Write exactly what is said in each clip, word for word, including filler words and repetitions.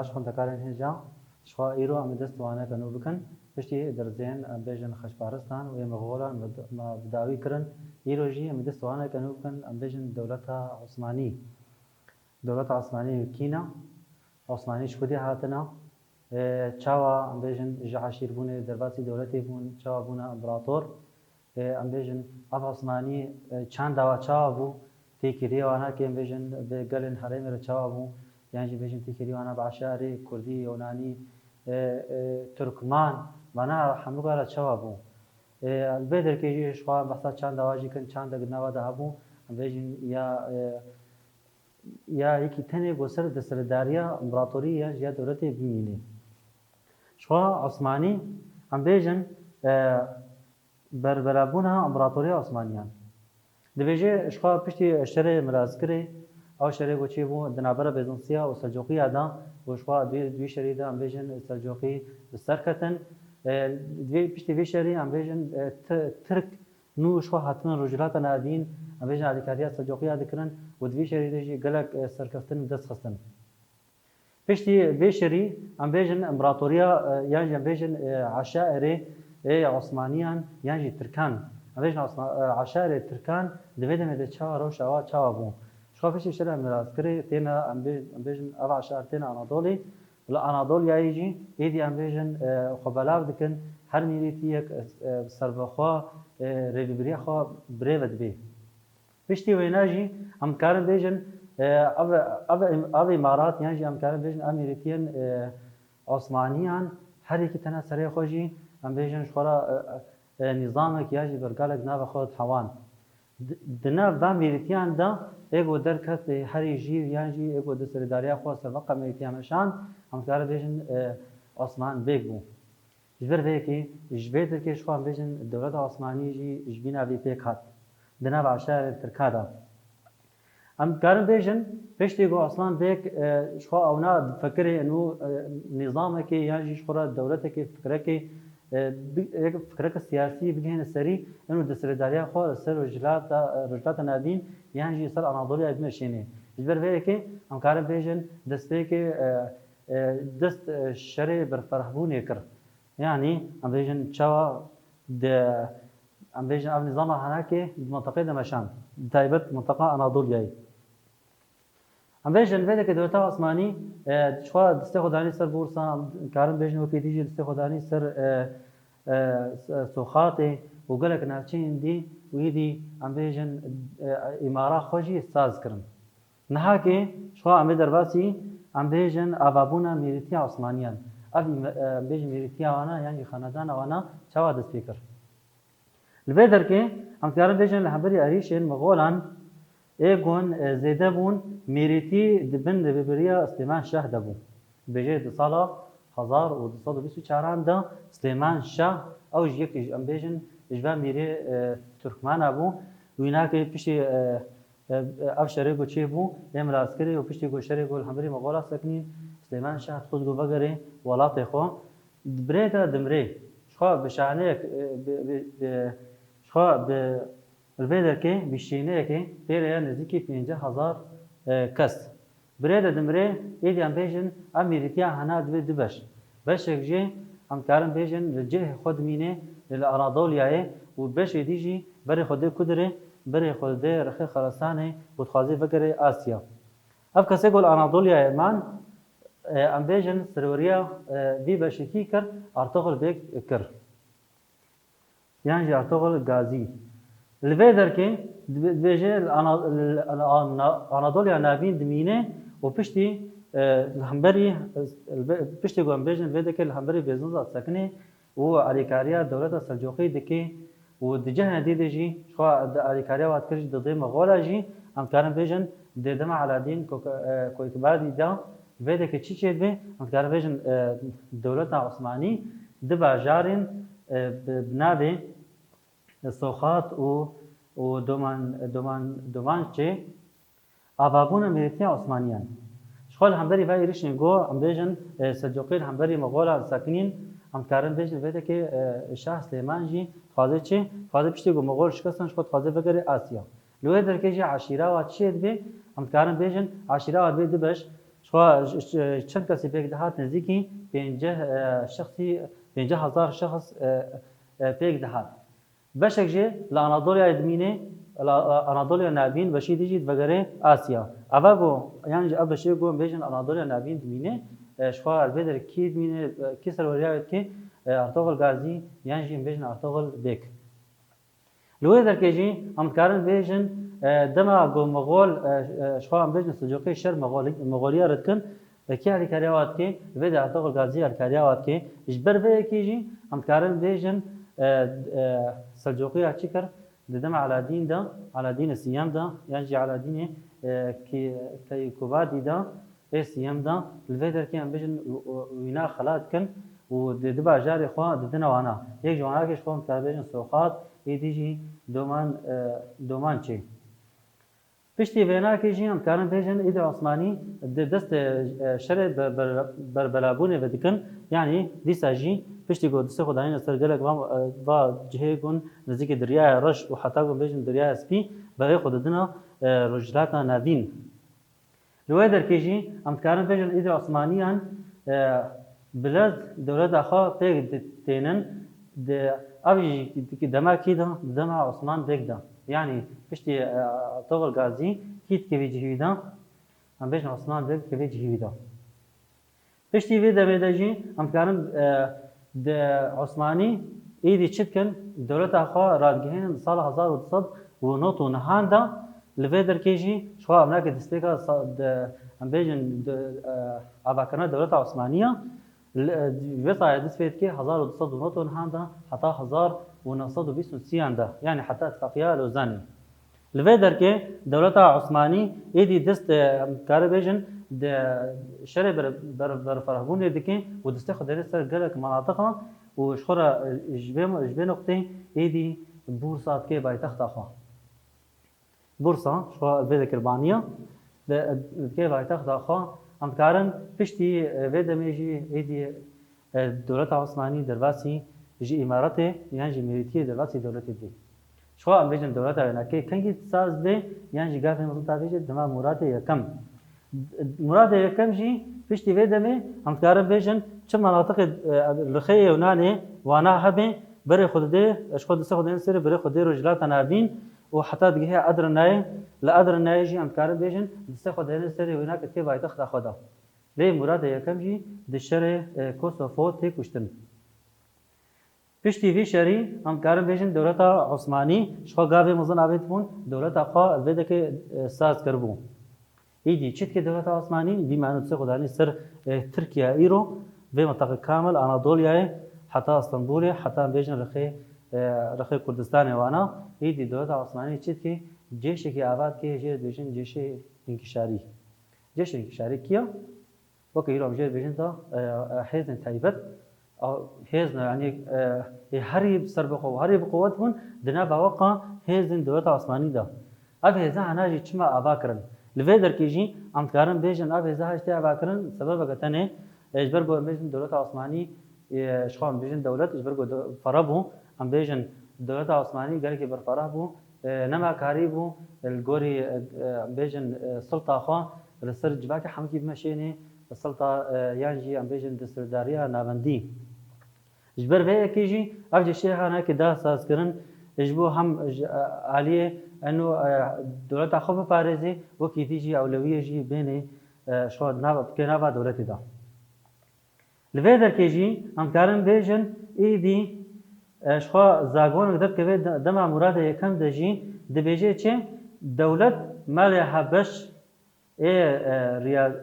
Baş xwendekarên hêja, jixwe îro em ê dest waneke nû bikin. Piştî derzên, em bêjin, xeşparistan û yê Mexolan me, me bi dawî kirin. Îro jî em ê dest waneke nû bikin, em bêjin dewleta Osmanî. Dewleta Osmanî kî ne? Osmanî ji kudê hatine? Ê, çawa, em bêjin, ji eşîrbûnê derbasî dewletê bûn, çawa bûne împerator? Ê, em bêjin, ev Osmanî, ê, çend dawa çawa bû? Têkiliyê wana kê, em bêjin, bi gelên herêmê re çawa bû? Yan jî bêjin têkiliyê wana bi eşarê, kurdî, yunanî, ê, ê, turkman, vana hemûka re çawa bû? Ê, li vê derkê jî jixwe behsa çend dawa jî kin, çendek di nava de hebû, em bêjin ya, ê, ya yekî tenê ku ser desthilatdariya împeratorî yan jî ya dewletê bimîne. Jixwe Osmanî, em bêjin, e, berberabûna împeratoriya Osmaniyan. Dibêje, jixwe piştî şerê Mirazkirê, ew şerê ku çêbû di navbera Bêzantiya û Selcoqiya de, û jixwe di, di vî şerî de, em bêjin, Selcoqî bi ser ketin. E, di vê, piştî vê şerî, em bêjin, e, Ti-, Tirk nû jixwe hatine Rojhilata Navîn, em bêjin alîkariya Selcoqiya dikirin û di vî şerî de jî gelek, e, serkeftin bi dest xistin. Piştî vê şerî, em bêjin împeratoriya, e, yan jî em bêjin, e, eşairê, e, Osmaniyan yan jî Tirkan. Em bêjin Osma-, e, eşairê Tirkan di vê demê de çawa rewşa wan çawa bû? Jixwe piştî şerê Mirazkirê têne, em bê-, em bêjin ev eşair têne Anadolê. Li Anadolyayê jî êdî em bêjin, e, xwe belav dikin, her mîrîtî yek, e, serbexwe, e, rêvebiriya xwe birêve dibe. Piştî wêna jî em karin bêjin, e, ev, ev, ev îmarat yan jî em karin bêjin ev mîrîtiyên, e, Osmaniyan her yekî tena serê xwe jî em bêjin ji xwe re, e, e, nîzamek yan jî bergalek nava xwe dihewand. Di, di nav van mîrîtiyan de ê ku derket, e, herî jî yan jî ê ku desthilatdariya xwe serbeqa mîrîtiya meşand, em dikarin bêjin, e, Osman Bêg bû. Ji ber vê yekê, ji vê derkê jixwe em bêjin dewleta Osmanî jî ji bîna vê pêk hat. Di nava eşarê Tirka de. Em dikarin bêjin, piştî ku Osman Bêg, e, jixwe ewna difikirê û, e, nîzamekê yan jî jixwe re dewletekê, fikrekê, e, bi-, yek fikreke siyasî bigihêne serî, û desthilatdariya xwe li ser Rojhilata, e, Rojhilata Navîn yan jî ser Anadoliyayê bimeşîne. Ji ber vê yekê em karin bêjin destpêkê, e, e, dest, e, şerê berferahbûnê kir. Yanî, em bêjin çawa di, em bêjin ev nîzama henekê di mintiqê de meşand, bi taybet mintiqa Anadolyayê. Em bêjin vê derkê dewleta Osmanî, e, jixwe destê xwe danî ser borsa, em karin bêjin wekî dî jî destê xwe danî ser, e, e, s-, soxatê û gelek navçeyên dî û êdî em bêjin, e, îmara xwe jî saz kirin. Nihakê jixwe em ê derbasî, em bêjin, avabûna mîrîtiya Osmaniyan. Ev îme-, e, em bêjin mîrîtiya wana yan jî xanedana wana çawa dest pê kir? Li vê derkê em dikarin bêjin li hemberî êrîşên Mixolan ê gon, e, zêde bûn, mîrîtî di bin rêvebiriya Silêman Şah de bû. Dibêje di sala hezar û du sed û bîst û çaran de Silêman Şah, ew jî yek ji, em bêjin, ji van mîrê, e, Turkmana bû. Wînakê piştî, e, e, ev şerê ku çêbû, ê Mirazkirê û piştî ku şerê ku li hemberî Mixola sekinîn, Silêman Şah dixwest ku vegerê welatê xwe. Di birê de dimrê. Jixwe bi şaneyek, e, bi, bi, bi, jixwe bi, li vê derkê bi şîneyekê tê re ya nêzîkî pêncî hezar, e, kes. Birê de dimrê, êdî em bêjin, ev mîrîtiya hena dibe du beş. Beşek jê em dikarin bêjin li cihê xwe dimîne, li Anadolyayê û beşê dî jî berê xwe dê ku dirê, berê xwe dê rexê Xerasanê û dixwaze vegere Asya. Ev kesê ku li Anadolyayê man, e, em bêjin serweriya, e, vî beşekî kir, Artuxul Bêg kir. Yan jî Artuxul Gazî. Li vê derkê dibe-, dibêje li Ana-, li Ana-, Anadolya Navîn dimîne û piştî, e, li hemberî, e, li vê, piştî ku em bêjin vê derkê li hemberî Bêzansa sekinê û alîkariya dewleta Selcoqî dike û di cihên dî de jî, jixwe di alîkariya wan dikir jî didê Mixola jî, em dikarin bêjin dê dema Eladîn Koke-, e, Koykbadî de vê derkê çi çêdibe, em dikarin bêjin, e, dewleta Osmanî di bajarên, e, bi, bi navê Soxat û, û Doman-, Doman-, Domançê avabûna mîrîtiya Osmaniyan. Jixwe li hemberî vê êrîşên ku em bêjin, e, Selcoqî li hemberî Mixolan sekinîn, em dikarin bêjin vê derkê, e, Şah Silêman jî dixwaze çi? Dixwaze piştî ku Mixol şikestin, jixwe dixwaze vegere Asya. Li wê derkê jî eşîra wa çi dibe? Em dikarin bêjin eşîra wa dibe du beş. Xwe ç-, ç-, çend kesî pêk dihat, nêzîkî pênceh, e, şexsî, pênceh hezar şexs, e, e, pêk dihat. Beşek jî li Anadolyayê dimîne, li Anadolya Navîn, beşî dî jî divegere Asya. Eva ku, yan jî ev beşê ku em bêjin Anadolya Navîn dimîne, e, ji xwe li vê derê kî dimîne, e, kî serweriya wê dike, e, Ertugrul Gazî, yan jî em bêjin Ertugrul Bêk. Li wê derkê jî em dikarin bêjin, e, dema ku Moxol, e, e, ji xwe em bêjin Silcûqî şer Moxolî-, Moxoliya re dikin, e, kê alîkariya wa dike? Li vê de Ertugrul Gazî alîkariya wa dike. Ji ber vê yekê jî em dikarin bêjin, e, e, Silcûqiya çi kir? Di dema Aladîn de, Aladînê siyem de, yan jî Aladînê, e, Key-, Keykubadî de, ê siyem de, li vê derkê em bêjin û, û, wîna xela dikin û di, di bajarê xwe didine wana. Yek ji wanakê ji xwe em dikarin bêjin Soxat, êdî jî Doman, e, Domançê. Piştî vênakê jî em dikarin bêjin êdî Osmanî di destê, e, şerê be-, ber-, berbelabûnê ve dikin. Yanî dîsa jî piştî ku destê xwe danîne ser gelek va, e, va cihê gun nizîkî Deryaya Reş û heta ku bêjin Deryaya Spî, berê xwe didine, e, Rojhilata Navîn. Li wê derkê jî em dikarin bêjin êdî Osmaniyan, e, bi lez dewleta xwe pêk di-, tênin, di, ev jî dema kî de, di dema Osman Beg de. Yanî piştî, e, Toxil Gazî kî dikevî cihî de, em bêjin Osman Beg dikevê cihî de. Piştî vê demê de jî em dikarin, e, di Osmanî êdî çi dikin? Dewleta xwe radigihînin di sala hezar û du sed û nod û nehan de. Li vê derkê jî ji xwe em nake destpêka sa-, di, em bêjin di, e, avakirina dewleta Osmanî ya. Li, e, ji vê sayê dest pê dike hezar û du sed û nod û nehan de heta hezar û neh sed û bîst û sêyan de, yanî heta Îtîfaqiya Lozanê. Li vê derkê dewleta Osmanî êdî dest, e, em dikare bêjin, di şerê ber-, ber-, berferahbûnê dike û destê xwe dêne ser gelek menatiqa û ji xwe re, e, ji vê, ji vê noqtê êdî Bursa dike paytexta xwe. Bursa, ji xwe vê de kirbaniya, di, dike paytexta xwe. Em dikarin piştî, e, vê demê jî êdî, e, dewleta Osmanî derbasî ji îmaretê yan jî mîrîtiyê derbasî dewletê dibê. Ji xwe em bêjin dewleta wênakê kengî saz dibê yan jî gavê mezin ta bêje dema Muradê Yekem. Muradê Yekem jî piştî vê demê em dikarin bêjin çi menatiqê, e, li xêyê Yunanê wana hebe, berê xwe didê, ji xwe distê xwe didên serê, berê xwe dê Rojhilata Navîn û heta digihê Edirneyê. Li Edirneyê jî em dikarin bêjin distê xwe didên serê wênakê dike paytexta xwe de. Lê Muradê Yekem jî di şerê, e, Kosovo tê kuştin. Piştî vî şerî, em dikarin bêjin dewleta Osmanî ji xwe gavê mezin avêtibûn, dewleta xwe vê deke, e, saz kiribû. Îdî çi dike dewleta Osmanî? Dî me destê xwe danî ser, e, Tirkiye îro, vê mintaqê kamil Anadolyayê, heta Stenbolê, heta em bêjin rixê, e, rixê Kurdistanê wana. Îdî dewleta Osmanî çi dike? Cêşekî ava dike, jê dibêjin cêşê înkişarî. Cêşê înkişarî kî ya? Weke îro em jê dibêjin da, e, e, hêzên taybet, a, hêz ne, yanî, e, ê herî serbixwe û herî bi quwet bûn, di nava weqa hêzên dewleta Osmanî de. Ev hêza hena jî çima ava kirin? Li vê derkê jî em dikarin bêjin ev hêza hiştê ava kirin, sebebeke tenê, e, ji ber ku em bêjin dewleta Osmanî, e, ji xwe em bêjin dewlet, ji ber ku de-, fereh bû, em bêjin dewleta Osmanî gelekî berfereh bû, e, nema karî bû, e, li gorî, e, e, em bêjin, e, silta xwe li ser civakê hemikî bimeşênê, silta, e, yan jî em bêjin desthilatdariya navendî. Ji ber vê yekê jî ev cêşê hanekê da sazkirin, ji bo hem ji, e, aliyê eno, e, dewleta xwe biparêzê, wekî dî jî ewlewiyê jî bênê, e, ji xwe nav, bikê nava dewletê de. Li vê derkê jî em dikarin bêjin, êdî, e, ji xwe zagonek derdikeve de-, dema Muradê Yekem de jî dibêje çi? Dewlet malê Hebeş ê, e, riya-,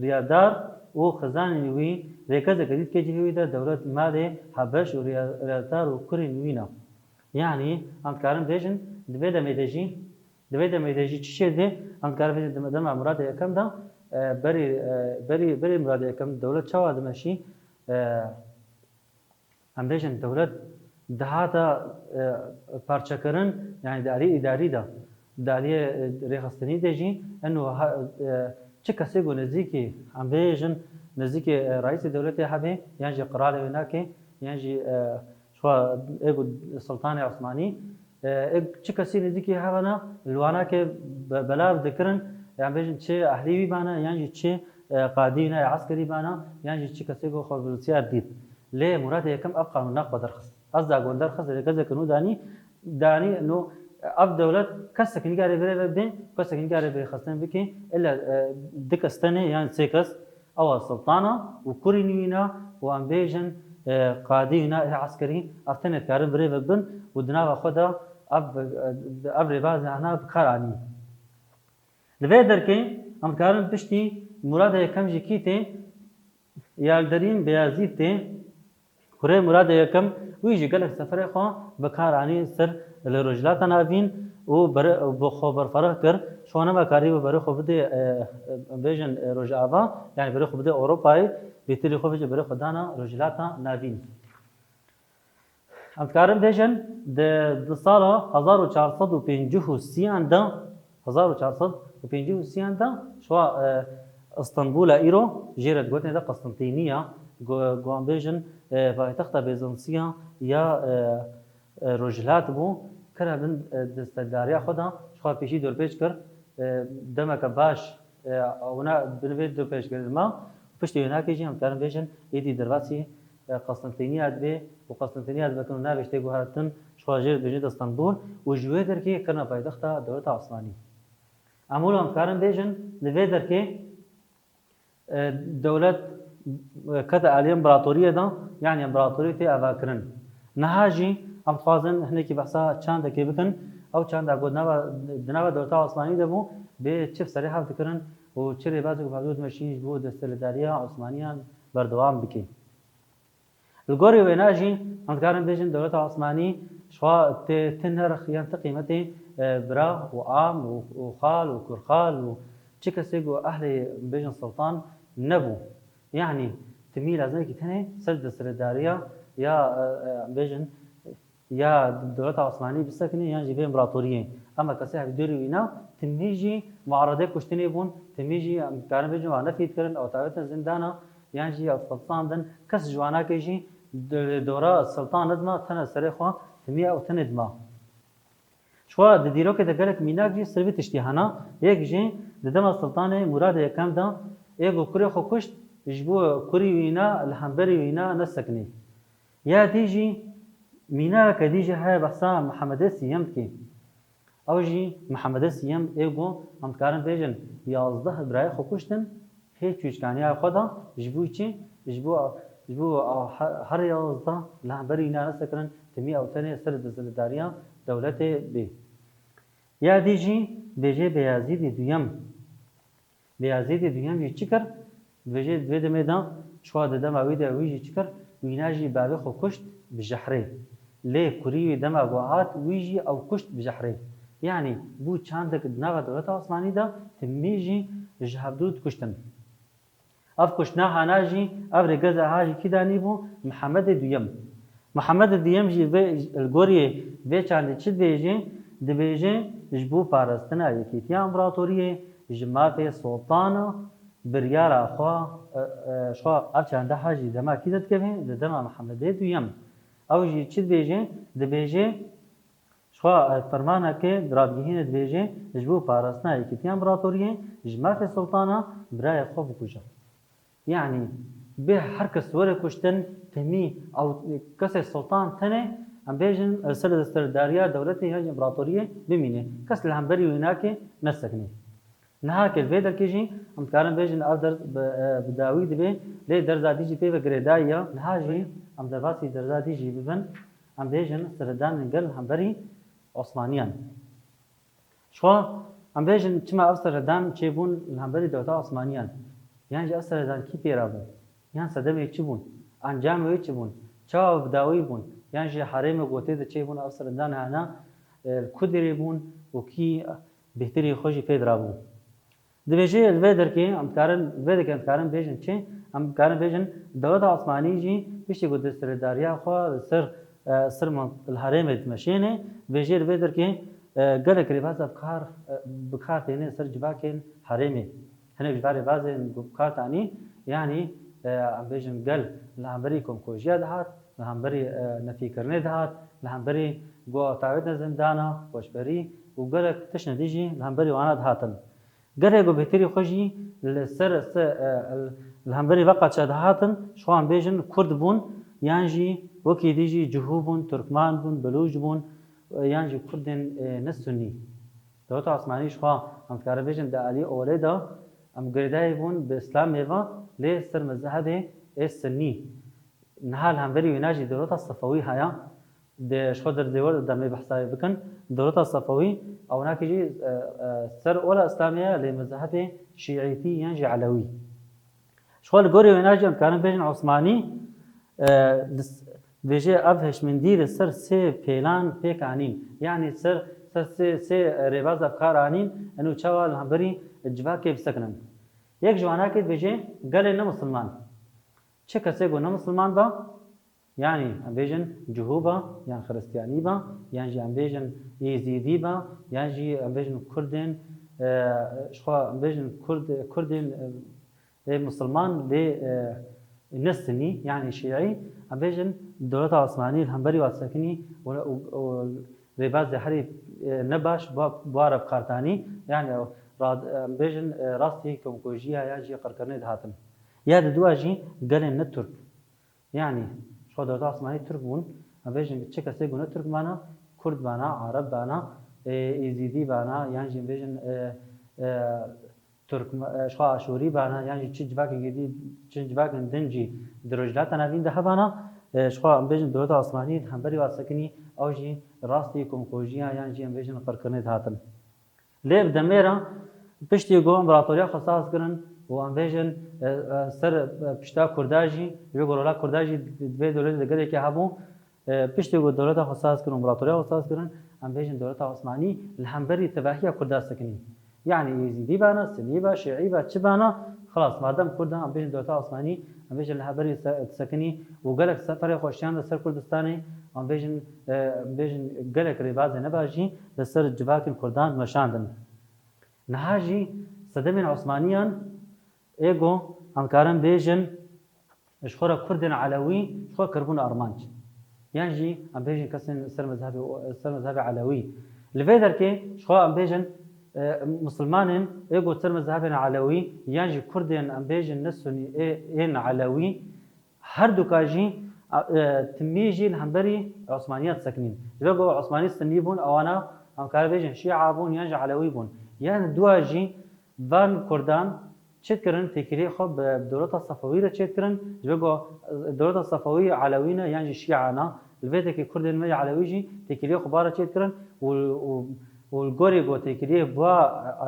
riyadar û xizanên wî, rêkezeke dî dike cihê wî de dewlet malê Hebeş û riya-, riyadar û kurên wî ne. Yanî em dikarin bêjin, di vê demê de jî, di vê demê de jî çi çêdibe? Em dikarin bêjin di dema Muradê Yekem de, e, berî, e, berî, berî Muradê Yekem dewlet çawa dimeşî? E, em bêjin dewlet dihata, e, parçekirin, yanî di aliyê îdarî de, di aliyê, e, rêxistinî de jî, eno ha, e, çi kesê ku nêzîkî, em bêjin nêzîkî, e, reîsê dewletê hebe, yan jî qiralê wê nake, yan jî, e, ji xwe ê ku Sultanê Osmanî, e, ê çi kesî nêzîkî hebene, li wanake be-, belav dikirin, yan bêjin çi ehlî wî bane, yan jî çi, e, qadî wîna yê eskerî bana, yan jî çi kesê ku xwe bi siyav dît. Lê Murad Yekem ev qanûn naxwe derxist. Ez da gon derxist, lê kesek nû danî, danî nû ev dewlet kesek nigarê birê ve bê, kesek nigarê birê xistin bikê, illa, e, du kes tenê yan sê kes, ewa sultana û kurî nî wîna û em bêjin, e, qadî wîna ê eskerî, ev tenê dikarin birê ve bin û di nava xwe de ev, ev rêbazê hena bi kar anî. Li vê derkê em dikarin piştî Murada Yekem jî kî tê, Yalderîn Beyazîd tê. Kurê Murada Yekem, wî jî gelek seferê xwe bi kar anî ser li Rojhilata Navîn û bere-, bi xwe berfereh kir. Ji xwe nema karî bi berê xwe bidê, e, e, bêjin, e, Rojava, yanî berê xwe bidê Ewropayê, bêtirî xwe jî berê xwe dana Rojhilata Navîn. Em dikarin bêjin, di, di sala hezar û çar sed û pêncî û sêyan de, hezar û çar sed û pêncî û sêyan de, şiwa, e, Îstanbula îro, jê re digotin de Qistintîniya, go-, go em bêjin, e, paytexta Bêzantiya ya, e, e, Rojhilat bû, kire bin, e, desthilatdariya xwe de, şiwa pêşî dorpêç kir, e, demeke baş, e, wina bin vê dorpêçkirin ma, piştî wê nakê jî em dikarin bêjin, êdî derbasî e, Qistintîniya dibê û Qistintîniya dibe kin û navê ji tê guhertin, ji xwe jê dibêjin de Stenbul û ji wê derkê kirine paytexta dewleta Osmanî. Em wilo em dikarin bêjin, li vê derkê, e, dewlet, e, kete aliyê împaratoriyê de, yanî împaratoriyê tê avakirin. Niha jî em dixwazin hinekî behsa çandekê bikin. Ew çanda ku di nava, di nava dewleta Osmanî de bû, bê çi bi serê hev dikirin û çi rêbazê ku bi hev dimeşîn ji bo desthilatdariya Osmaniyan berdewam bike. Li gorî wêna jî em dikarin bêjin dewleta Osmanî ji xwe tê ti nirx yan ti qîmetê, e, bira û am û, û xal û kurxal û çi kesê ku ehlê bêjin sultan nebû. Yanî timî lazimekî tenê ser desthilatdariya ya, e, e, em bêjin ya dewleta Osmanî bisekinê yan jî vê împaratoriyê. Ema kesê hevdûrî wîna timî jî muaredê kuştinê bûn, timî jî em dikarin bêjin wan nefî dikirin, ew tavetin zindana yan jî ew dixelisandin. Kes ji wanakê jî di dora siltan nedima, tene serê xwe timî ew tenê dima. Ji xwe di dîrokê de gelek mînak jî ser vî tiştî hene. Yek jî di dema Siltanê Murad Yekem de ê ku kurê xwe kuşt, ji bo kurî wîna li hemberî wîna nesekinê. Ya dî jî mînaka dî jî heye behsa Mihemedê Siyem dike. Ew jî Mihemedê Siyem ê ku em dikarin bêjin yazdeh birayê xwe kuştin, hê çûçkaniya xwe de ji bo çi? Ji bo, ji bo her, her yazdeh li hemberî wîna nesekirin, timî ew tenê ser desthilatdariya dewletê bê. Ya dî jî bêjê Beyazîdê Duyem. Beyazîdê Duyem jî çi kir? Dibêje di vê demê de çiwa di dema wî de wî jî çi kir? Wîna jî bavê xwe kuşt bi jehrê. Lê kurî wî dema ku hat, wî jî ew kuşt bi jehrê. Yanî bû çandek di nava dewleta Osmanî de timî jî ji hevdû dikuştin. Ev kuştina hana jî, ev rêgeza ha jî kî danîbû? Mihemedê Duyem. Mihemedê Duyem jî vê, li gorî vê çandê çi dibêje? Dibêje, ji bo parastina yekîtiya împeratoriyê, ji mafê soltana biryara xwe, e, e, ji xwe ev çanda ha jî dema kî de dikeve? Di dema Mihemedê Duyem. Ew jî çi dibêje? Dibêje, Ji xwe, e, fermaneke bi radgehînê dibêje, ji bo parastina yekîtiya împeratoriyê, ji mafê sultana birayê xwe bikuje. Yanî bê her kes were kuştin, temî ew kesê sultan tenê, em bêjin, li ser desthilatdariya dewletê yan jî împeratoriyê bimîne. Kes li hemberî wê nake, nesekine. Niha ke li vê derkê jî em dikarin bêjin ev derz bi, e, bi dawî dibe, lê derza dî jî pê ve girêdayî ye. Niha jî em derbasî derza dî jî bibin, em bêjin seredanên gel li hemberî Osmaniyan. Ji xwe em bêjin çima ev seredan çêbûn li hemberî dewleta Osmaniyan? Yan jî ev seredan kî pê re bû? Yan sedemê çi bûn? Encamê wê çi bûn? Çawa bi dawî bûn? Yan jî herêmê ku tê de çêbûn ev seredan hene, e, li ku derê bûn û kî bêhtirî xwe jî pê dirabû? Dibêje li vê derkê em dikarin, li vê derkê em dikarin bêjin çi? Em dikarin bêjin dewleta Osmanî jî piştî ku desthilatdariya xwe li ser, e, sirma li herêmê dimeşêne, dibêje li vê derkê, e, gelek rêbaza bi kar, e, bi kar têne li ser civakên herêmê. Hinek ji van rêbazên ku bi kar tanî, yanî, e, em bêjin gel li hemberî komkujiya dihat, li hemberî, e, nefîkirinê dihat, li hemberî ku ew tavêtin zindana, koçberî û gelek tiştên dî jî li hemberî wana dihatin. Gelê ku bêtirî xwe jî li ser, se-, e, li hemberî veqa çi dihatin, ji xwe em bêjin Kurd bûn, yan jî wekî dî jî Cihû bûn, Turkman bûn, Belûc bûn, e, yan jî Kurdên, e, ne Sunnî. Dewleta Osmanî ji xwe em dikarin bêjin di alî olê de em girêdayî bûn bi Îslamê ve, lê ser mezhebê ê Sunnî. Niha li hemberî wêna jî dewleta Sefewî heye. Di ji xwe der dêwar de demê behsa wê bikin. Dewleta Sefewî, ewnakî jî, e, e, ser ola Îslamê ye, lê mezhebê Şîîtî yan jî Elewî. Ji xwe li gorî wêna jî em dikarin bêjin Osmanî, e, dis-, dibêje ev hişmendî li ser sê pêlan pêk anîn. Yanî ser, ser sê, sê rêbaza bi kar anîn, eno çawa li hemberî civakê bisekinin. Yek ji wanakê dibêje gelê ne misilman. Çi kesê ku ne misilman be, yanî em bêjin Cihû be, yan Xiristiyanî be, yan jî em bêjin Êzîdî be, yan jî em bêjin Kurdên, e, ji xwe em bêjin Kurd, Kurdên, e, ê misilman lê, e, ne Sunnî, yanî Şîî, em bêjin dewleta Osmanî li hemberî wa disekinî û, û, û rêbazê herî, e, ne baş bi wa re bi kar danî, yanî ra-, em bêjin, e, rastî komkujiya yan jî qirkirinê dihatin. Ya di dua jî gelên ne Tirk. Yanî, ji xwe dewleta Osmanî Tirk bûn. Em bêjin çi kesê ku ne Tirk bana, Kurd bana, Arab bana, e, Êzîdî bana, yan jî em bêjin, e, e, Tirk, e, ji xwe Aşûrî bana, yan jî çi civakên girî, çi civakên din jî di Rojhilata Navîn de hebana, e, ji xwe em bêjin dewleta Osmanî di hemberî wa sekinî, ew jî rastî komkujiya yan jî em bêjin qirkirinê dihatin. Lê bi demê re piştî ku împaratoriya xwe saz kirin û em bêjin, e, e, ser, e, pişta Kurda jî, ji bo ku rola Kurda jî di vê dewletê de gelekî hebû, e, piştî ku dewleta xwe saz kirin û împaratoriya xwe saz kirin, em bêjin dewleta Osmanî li hemberî tevahiya Kurda sekinî. Yanî Êzîdî bana, Sunnî be, Şîî be, çi bana, xilas, madem Kurd e, em bêjin dewleta Osmanî, em bêjin li hemberî se-, disekinî û gelek seferê xwe şiyan de ser Kurdistanê, em bêjin, e, em bêjin gelek rêbazê ne baş jî li ser civakên Kurdan meşandin. Niha jî sedemên Osmaniyan ê ku em dikarin bêjin ji xwe re Kurdên Elewî ji xwe kiribûn armanc. Yan jî em bêjin kesên ser mezhebê, ser mezhebê Elewî. Li vê derkê ji xwe em bêjin, e, misilmanên ê ku ser mezhebên Elewî yan jî Kurdên em bêjin ne Sunî ê, ên Elewî, herduka jî, e, timî jî li hemberî Osmaniya disekinîn. Ji ber ku Osmanî Sunnî bûn, ewana em dikarin bêjin Şîa bûn yan jî Elewî bûn. Yan dua jî van Kurdan çêdikirin, têkiliyê xwe bi dewleta Sefewî re çêdikirin. Ji ber ku, e, dewleta Sefewî Elewî ne yan jî Şîa ne. Li vê derkê Kurdên me yê Elewî jî têkiliyê xwe ba re çêdikirin û, û, û li gorî ku têkiliyê ba,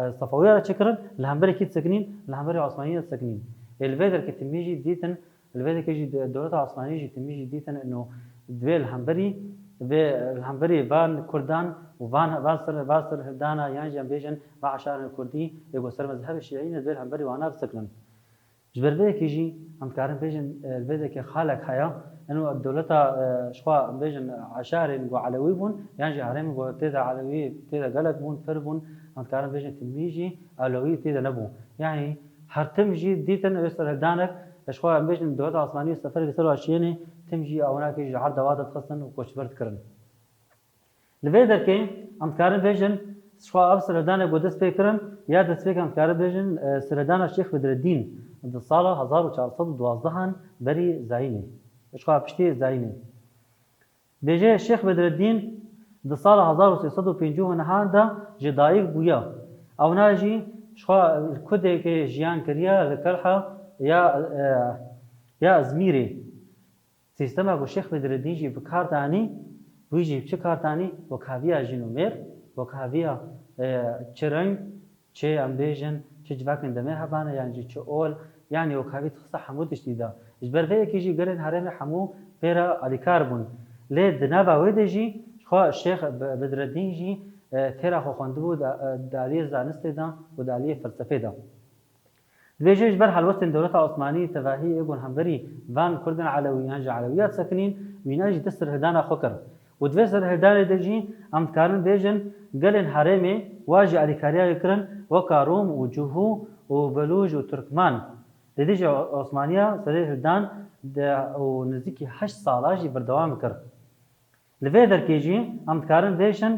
e, Sefewî re çêkirin, li hemberî kî disekinîn, li hemberî Osmanî re disekinîn. Ê li vê derkê timî jî dîtin, Li vê derkê jî de-, dewleta Osmanî jî timî jî dîtin ino divê li hemberî, divê li hemberî van Kurdan û van, van ser, van serhildana yan jî em bêjin van eşarên Kurdî ê ku ser mezhebê Şîî ne divê li hemberî wana bisekinin. Ji ber vê yekê jî em dikarin bêjin, e, li vê derkê xalek heye. Ino dewleta, e, ji xwe em bêjin eşarên ku Elewî bûn yan jî herêmên ku tê de Elewî tê de gelek bûn, pir bûn, em dikarin bêjin timî jî Elewî tê de nebû. Yanî Her tim jî dîtin wê serhildanek, ji xwe em bêjin dewleta Osmanî seferekî ser wa şiyênê, tim jî ewnakê ji erda wa derdixistin û koçber dikirin. Li vê derkê em dikarin bêjin, ji xwe ev serhildanek ku dest pê kirin, ya destpêk em dikarin bêjin, e, serhildana Şêx Bedreddîn di sala hezar û çar sed û duwazdeh an berî zayînê. Ji xwe piştî zayînê. Dibêje Şêx Bedreddîn di sala hezar û sê sed û pêncî û neh de ji dayik bûye. Ewna jî ji xwe li Kudekê jiyan kiriye, li Kelha ya, e, ya Izmîrê. Sîstema ku Şêx Bedreddîn jî bi kar danî, wî jî bi çi kar danî? Wekhaviya jin û mêr, wekhaviya, e, çi reng, çi em bêjin, çi civakên demê hebane, yan jî çi ol, yanî wekhavî dixiste hemû tiştî de. Ji ber vê yekê jî gelên herêmê hemû pê re alîkar bûn. Lê di nava wê de jî xwe Şêx Be-, Bedreddîn jî, e, têra xwe xwendibû di, e, di aliyê zanistê de û di aliyê felsefê de. Dibêje ji ber helwestên dewleta Osmanî tevahî ê ku li hemberî van Kurdên Elewî yan jî Elewiya disekinîn, wîna jî dest serhildana xwe kir. Û di vê serhildanê de jî em dikarin bêjin gelên herêmê wa jî alîkariya wê kirin, weka Rûm û Cihû û Belûc û Tirkman. Li dijî Osmaniya serê hildan de û nêzîkî heşt sala jî berdewam kir. Li vê derkê jî em dikarin bêjin,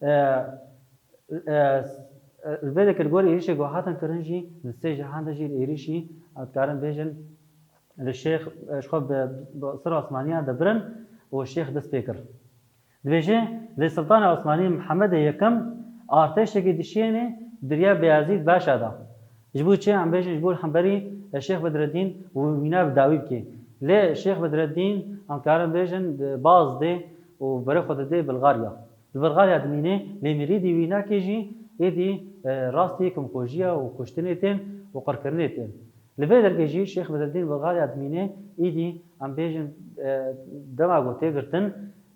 e, e, Li vê derê li gorî êrîşê ku hatin kirin jî, di sê cihan de jî li êrîşî, em dikarin bêjin, li Şêx, ji xwe bi, bi ser Osmaniyan de birin û Şêx dest pê kir. Dibêje, lê Siltanê Osmanî Mihemedê Yekem artêşekî dişiyêne di riya Beyazîd Başa de. Ji bo çi? Em bêjin, ji bo hemberî Şêx Bedreddîn û wîna bi dawî bike. Lê Şêx Bedreddîn, em dikarin bêjin, di baz dê û berê xwe didê Bilgarya. Li Bilgarya dimîne, lê mirîdî wînakê jî êdî, e, rastî kumkujiya û kuştinê tên û qirkirinê tên. Li vê derkê jî Şêx Bedreddîn Bilgarya dimîne, êdî em bêjin, e, dema ku tê girtin,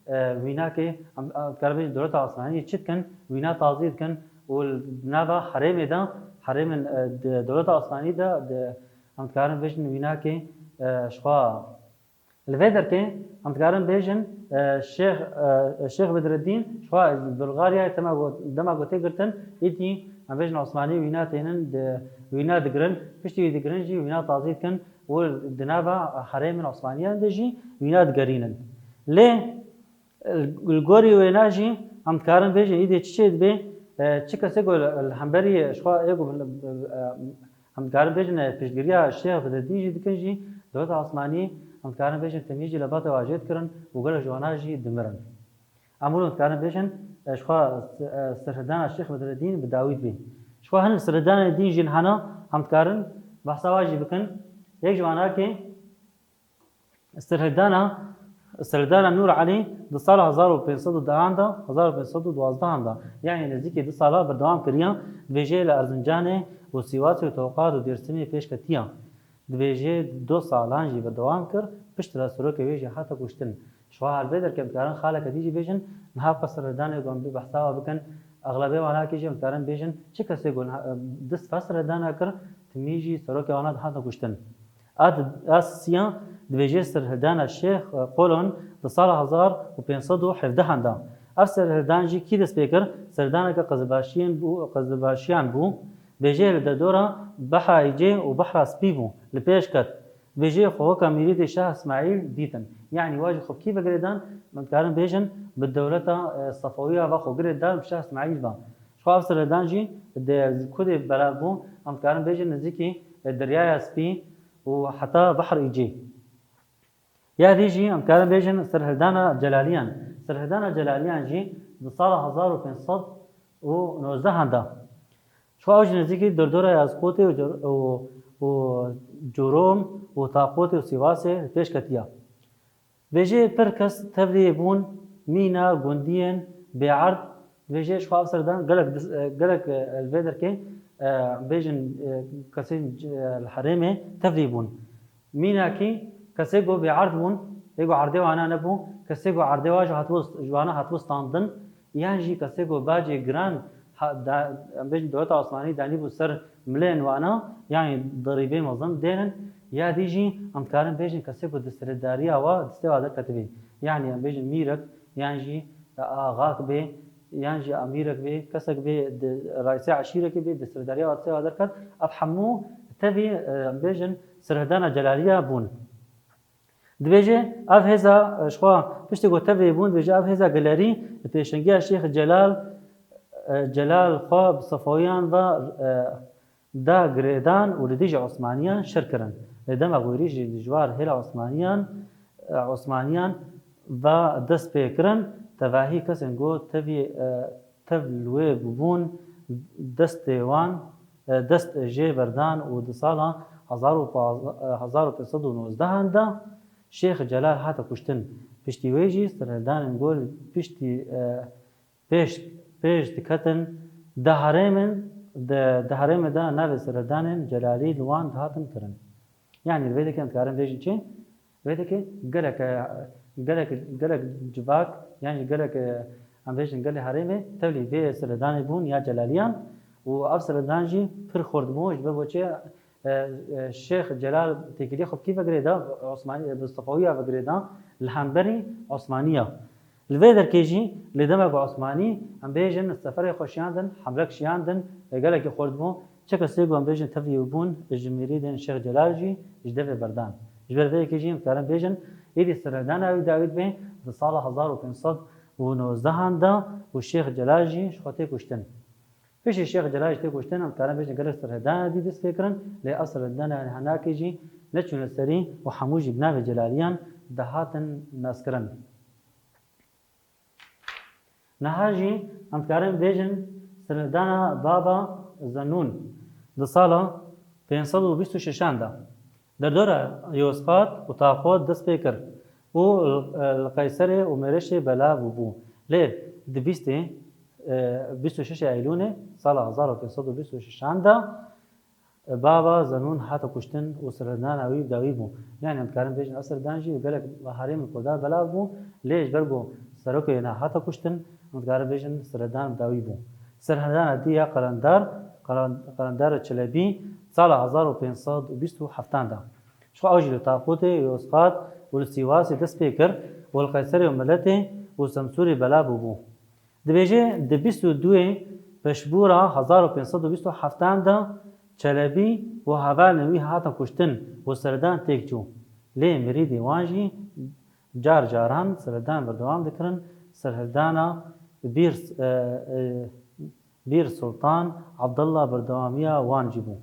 e, wînakê, em, em dikarin bêjin dewleta Osmanî çi dikin, wîna tazî dikin û li nava herêmê de, herêmên, e, di dewleta Osmanî de, di, em dikarin bêjin wînakê, e, ji xwe Li vê derkê, em dikarin bêjin, e, Şêx, e, Şêx Bedreddîn, ji xwe Bulgaryayê dema got, dema got tê girtin, êdî, em bêjin Osmanî wîna tênin, di, wîna digirin, piştî wî digirin jî wîna tazî dikin û di nava herêmên Osmaniyan de jî wîna digerînin. Lê, e, li gorî wêna jî, em dikarin bêjin, êdî çi çê dibe, e, çi kesê ku li, li hemberî ji xwe ê ku, e, Em dikarin bêjin, e, piştgiriya Şêx Bedreddîn jî dikin jî, dewleta Osmanî, em dikarin bêjin, temî jî li ba te wajê dikirin û gelek ji wana jî dimirin. Em wilo dikarin bêjin, e, ji xwe, e, serhildana Şêx Bedreddîn bi dawî dibî. Ji xwe hin serhildanên din jî li hena, em dikarin behsa wa jî bikin. Yek ji wanakê, Serhildana, Serhildana Nûr Elî di sala hezar û pênc sed û dehan de, hezar û pênc sed û duwazdehan de, yanî nêzîkî du sala berdewam kiriya, dibêje li Erzincanê û Sîwasê û Toqat û Dêrsimê pêş ketiya. Dibêje du salan jî berdewam kir, piştre serokê wê jî hate kuştin. Ji xwe her vê derkê em dikarin xaleke dî jî bêjin, niha qe serhildanê ku em dê behsa wa bikin, exlebê wanakê jî em dikarin bêjin, çi kesê ku niha, du sefer serhildana kir, timî jî serokê wana dihatin kuştin. A di-, a siya dibêje serhildana Şêx, e, Qolon di sala hezar û pênc sed û hevdehan de. Ev serhildan jî kî dest pê kir? Serhildaneke qizilbaşiyên bû, qizilbaşiyan bû. Bêje li derdora Behra Îcê û Behra Spî bû. Li pêş ket. Bêje xwe weke mîrîdê Şah Îsmaîl dîtin. Yanî wa jî xwe bi kî ve girêdan? Em dikarin bêjin bi dewleta, e, Sefawî ya ve xwe girêdan bi Şah Îsmaîl ve. Ji xwe ev serhildan jî di ku dê belav bû, em dikarin bêjin nêzîkî, e, Deryaya Spî û heta Behr Îcê. Ya dî jî em dikarin bêjin serhildana Celaliyan. Serhildana Celaliyan jî di sala hezar û pênc sed û nozdehan de. Ji xwe ew jî nêzîkî dordora Yazqotê û Cor-, û, û Corom û Taqotê û Sîwasê li pêş ketiya. Dibêje pir kes tevlî bûn, mîna gundiyên bêerd. Dibêje ji xwe ev serhildan gelek dis-, e, gelek, e, li vê derkê, e, bêjin, e, kesên, e, li herêmê tevlî bûn. Mînakî kesê ku bêerd bûn, ê ku erdê wana nebû, kesê ku erdê wa jî hatibû, ji wana hatibû standin, yan jî kesê ku bacê giran ha-, da-, em bêjin dewleta Osmanî danîbû ser milên wana, yanî dirîbê mezin dênin, ya dî jî em dikarin bêjin kesê ku desthilatdariya wa destê wa derketibê. Yanî em bêjin mîrek, yan jî axak bê, yan jî emîrek bê, kesek bê di raîsê eşîrekê bê, desthilatdariya wa destê wa derket, ev hemû tevî, e, em bêjin serhildana Celaliya bûn. Dibêje, ev hêza, e, ji xwe piştî ku tevlî bûn, dibêje, ev hêza gelerî li pêşengiya Şêx Celal, e, Celal xwe bi Sefawiyan ve, e, da girêdan û li dijî Osmaniyan şer kirin. Lê dema ku êrîşî dijwar hêla Osmaniyan, e, Osmaniyan ve dest pê kirin, tevahî kesên ku tevî, e, tev li wê bûbûn, destê wan, e, dest jê berdan û di sala hezar û pazdeh, e, hezar û pênc sed û nozdehan de Şêx Celal hate kuştin. Piştî wê jî serhildanên ku li piştî, e, pêş, pêş diketin, di herêmên, di, di herêmê de navê serhildanên Celalî li wan dihatin kirin. Yanî li vê derkê em dikarin bêjin çi? Vê derkê gelek, e, gelek, gelek civak, yan jî gelek, e, em bêjin gelê herêmê tevlî vê serhildanê bûn ya Celaliyan û ev serhildan jî pir xurt bû, ji ber bo çi, e, e, Şêx Celal têkiliyê xwe bi kî ve girêda? Osmanî, e, bi Sefawiya ve girêda, li hemberî Osmaniya. Li vê derkê jî, lê dema ku Osmanî, em bêjin, seferê xwe şiyandin, hemlek şiyandin, e, gelekî xurt bû, çi kesê ku em bêjin tevlî bûn, ji mirîdên Şêx Celal jî ji devê berdan. Ji ber vê yekê jî em dikarin bêjin, êdî serhildana wî dawî dibe di sala hezar û pênc sed û nozdehan de û Şêx Celal jî ji xwe tê kuştin. Piştî Şêx Celalî jî tê kuştin, em dikarin bêjin gelek sirhildana dî dest pê kirin, lê ev sirhildana hinakê jî neçûne serî û hemû jî bi navê Celaliyan dihatin naskirin. Niha jî em dikarin bêjin sirhildana Baba Zenûn di sala pênc sed û bîst û şeşan de derdora Yozqat û Taqot dest pê kir û li Qeyserê û Mêreşê belav bûbû. Lê di bîstê, e, bîst û şeşê Eylûnê sala hezar û pênc sed û bîst û şeşan de Baba Zenûn hate kuştin û sirhildana wî bi dawî bû. Yanî em dikarin bêjin ev sirhildan jî li gelek herêmên Kurdan belav bû, lê ji ber ku serokê wê ne hate kuştin, em dikarin bêjin sirhildan bi dawî bû. Sirhildana dî ya Qelendar, Qelen-, Qelendar Çelebî, sala hezar û pênc sed û bîst û heftan de. Ji xwe ew jî li Taqûtê, Yozqat û li Sîwasê dest pê kir û li Qeyserê û Miletê û Semsûrê belav bûbû. Dibêje, di bîst û duyê Peşbûra hezar û pênc sed û bîst û heftan de Çelebî û hevalên wî hatin kuştin û sirhildan têk çû. Lê mirîdê wan jî car caran sirhildan berdewam dikirin. Sirhildana Bîr, e, e, Bîr Sultan Abdullah berdewamiya wan jî bû.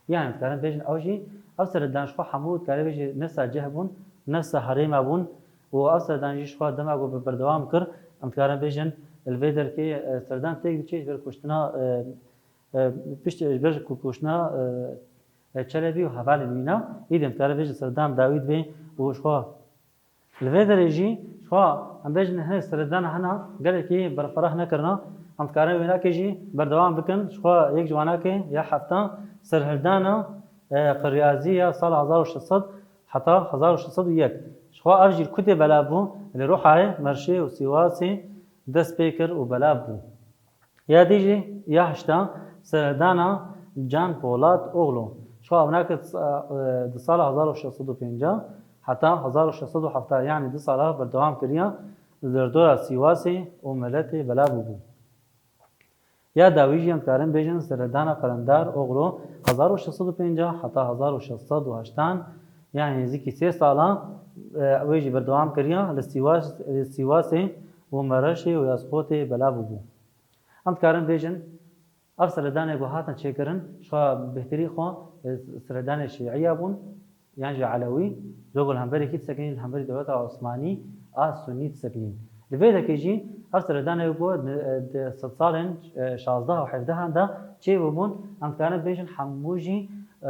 Yanî, dikarin bêjin, ew jî, ev sirhildan ji xwe hemû, dikare bêjî, ne sa cih bûn, ne sa herêma bûn û ev sirhildan jî ji xwe dema ku bi berdewam kir, em dikarin bêjin, li vê derkê, e, sirhildan têk diçe ji ber kuştina, e, e, pişt, ji ber ku kuştina, e, e, Çelebî û hevalên wî ne, îdî em dikarin bêjin sirhildan bi dawî dibe û ji xwe Li vê derê jî, ji xwe em bêjin hinek sirhildana hene gelekî berfireh nekirine. Em dikarin wênakê jî berdewam bikin. Ji xwe yek ji wanakê ya heftan sirhildana, e, Qiryazî ya sala hezar û şeş sed heta hezar û şeş sed û yek. Ji xwe ev jî li ku tê belav bû, li Rihayê, Merşê û Sîwasê dest pê kir û belav bû. Ya dî jî, ya heştan, sirhildana Can Polat Oglu. Ji xwe ew nake, e, di sala hezar û şeş sed û pêncî heta hezar û şeş sed û hefta, yanî du sala berdewam kiriye, li derdora Sîwasê û Miletê belav bûbû. Ya dawî jî em dikarin bêjin sirhildana Qelendar Oglu, hezar û şeş sed û pêncî heta hezar û şeş sed û heştan, yanî nêzîkî sê sala, e, wê jî berdewam kiriye, li Sîwas-, li Sîwasê û Mereşê û Yazxotê belav bûbû. Em dikarin bêjin, ev sirhildanê ku hatin çêkirin, ji xwe bêhtirî xwe, e, sirhildanê şîî ya bûn, yan jî Elewî, ji bo ku li hemberî kî disekinîn, li hemberî dewleta Osmanî a Sunî disekinîn. Li vê derkê jî ev sirhildanê ku di, di sedsalên, e, şazdeh û hevdehan de çêbûbûn, em dikarin bêjin hemû jî, e,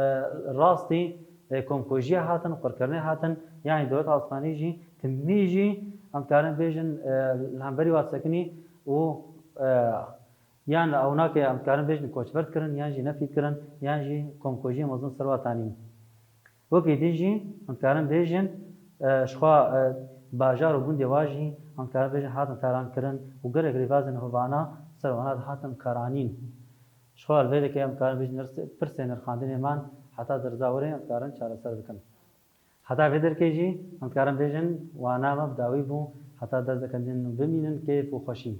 rastî, e, komkujiya hatin, qirkirinê hatin, yanî dewleta Osmanî jî timî jî, em dikarin bêjin, e, li hemberî wa disekinî û, e, Yan ew nake, em dikarin bêjin koçber kirin, yan jî nefî kirin, yan jî komkujiyê mezin ser wa tanîn. Wekî din jî em dikarin bêjin, e, ji xwe, e, bajar û gundê wa jî em dikarin bêjin hatin talan kirin û gelek rêbazên hovana ser wana dihatin karanîn. Ji xwe li vê derê em dikarin bêjin nirs-, pirsên nirxandinê man heta derza werê em dikarin çareser bikin. Heta vê derkê jî em dikarin bêjin, wana me bi dawî bû, heta derzeke din bimînin kêf û xweşî.